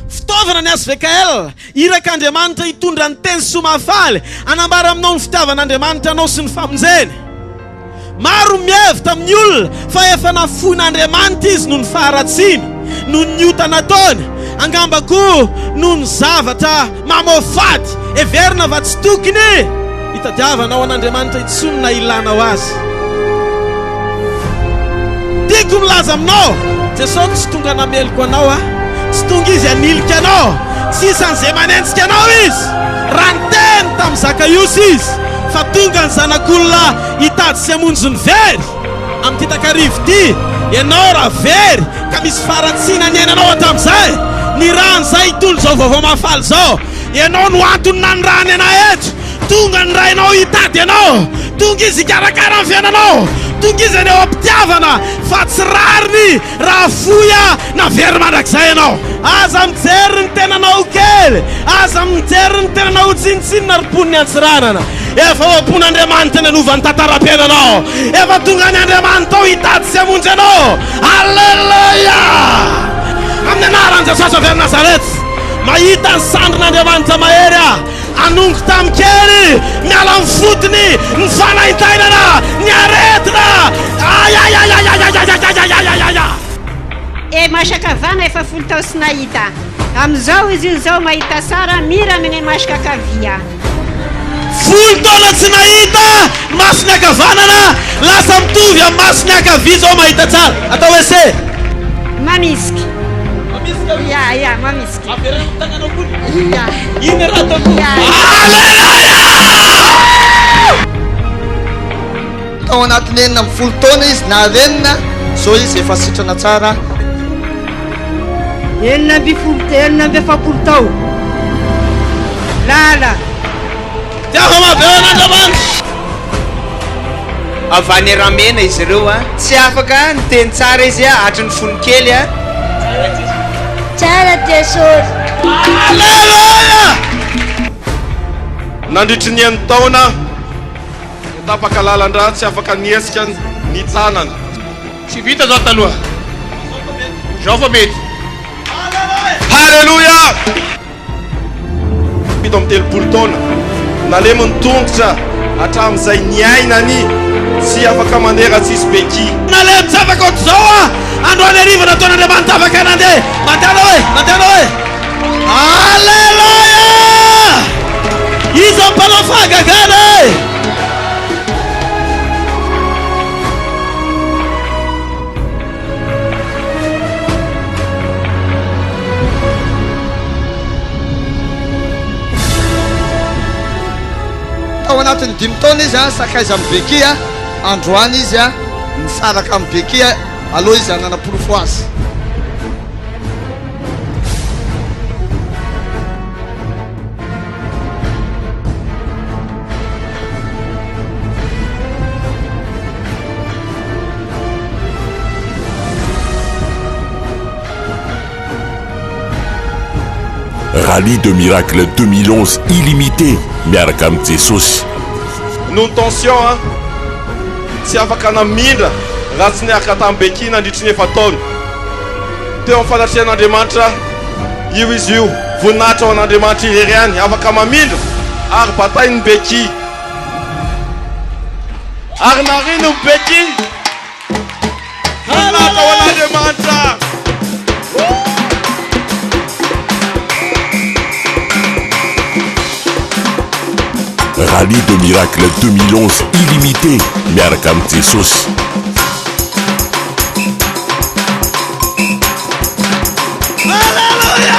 Fitaovana ny HVKL, irak'Andriamanitra hitondra ny teny soa mahafaly, hanambara aminao ny fitiavan'Andriamanitra anao sy ny famonjeny. Maro ny mihevitra amin'ny olona fa efa nafoin'Andriamanitra izy noho ny faharatsiany, noho ny ota nataony, angamba koa noho ny zavatra mamoafady heverina fa tsy tokony hitadiavanao an'Andriamanitra intsony na ilanao azy. Tiako milaza aminao, Jesosy tsy tonga nameloko anao aho, tsy tonga Izy hanilika anao, tsy isan'izay manenjika anao Izy. Raha niteny tamin'i Zakaiosy Izy fa tonga ny Zanak'olona hitady sy hamonjy ny very, amin'ity takariva ity, ianao raha very ka misy faharatsiana niainanao hatramin'izay, nirahany izay hitondra izao vaovao mahafaly izao, ianao no antony nanirahany anay eto. Tonga ny Rainao hitady anao, tonga Izy hikarakara ny fiainanao, tonga Izy haneho am-pitiavana fa tsy rariny raha fohy na very mandrakizay ianao. Aza mijery ny tenanao ho kely, aza mijery ny tenanao ho tsinontsinona ry mponin'i Antsiranana. Efa ao am-pon'Andriamanitra ny hanova ny tantaram-piainanao. Efa tonga ny Andriamanitra ao hitady sy hamonjy anao. Aleloia! Amin'ny anaran'i Jesosy avy any Nazareth, mahita ny sandrin'Andriamanitra mahery aho. Hanongo tamin-kery miala amin'ny fotony ny fanaintainana, ny aretina. Ayayayayayayayayayayayaya. E masakavana efa folo tao tsy nahita. Amizao izy io zao mahita tsara mira amine masakakavia. Folo taona tsy nahita, masony ankavanana lasa mitovy amin'ny masony ankavia zao mahita tsara. Atao hoe se. Mamisika. Ya ya mamisika. Avereno ny tagnanao koa. Ya. Iny raha ataoko. Ya. Aleloia! Tao anatin'ny 16 taona izy narenina, zao izy efa sitrana tsara. 16 46 tao. Lala. Tiavo mahaveo an'Andriamanitra. Avy any Ramena izy ireo a. Tsy afaka niteny tsara izy hatry ny fony kely a. Tsara Jesosy. Aleloia! Nandritry ny enin-taona dia tapaka lalan-drà tsy afaka nihetsika ny tanany. Tsy vita zao taloha. Zao fa mety. Haleloia! 37 taona, nalemy ny tongotra hatramin'izay niainany, tsy afaka mandeha raha tsisy béquille. Nalemy tsy afaka ohatr'izao aho androany hariva nataon'Andriamanitra afaka nandeha. Mandehana hoe, mandehana hoe. Aleloia! Iza no mpanao fahagagana e? Tao anatin'ny dimy taona izy sakaiza amin'i Becky, androany izy nisaraka amin'i Becky, aleo izy hanana porofo azy. Rallye de Miracle 2011 illimité miaraka amin'i Jesosy. Noho ny tension an, tsy afaka namindra raha tsy niaraka tamin'i Becky nandritry ny efa-taona. Teo amin'ny fanatrehan'Andriamanitra io izy io, voninahitra ho an'Andriamanitra irery ihany, afaka mamindra ary batain'i Becky. Ary narino ny Becky. Voninahitra ho an'Andriamanitra. Rallye de Miracle 2011 illimité miaraka amin'i Jesosy. Aleloia!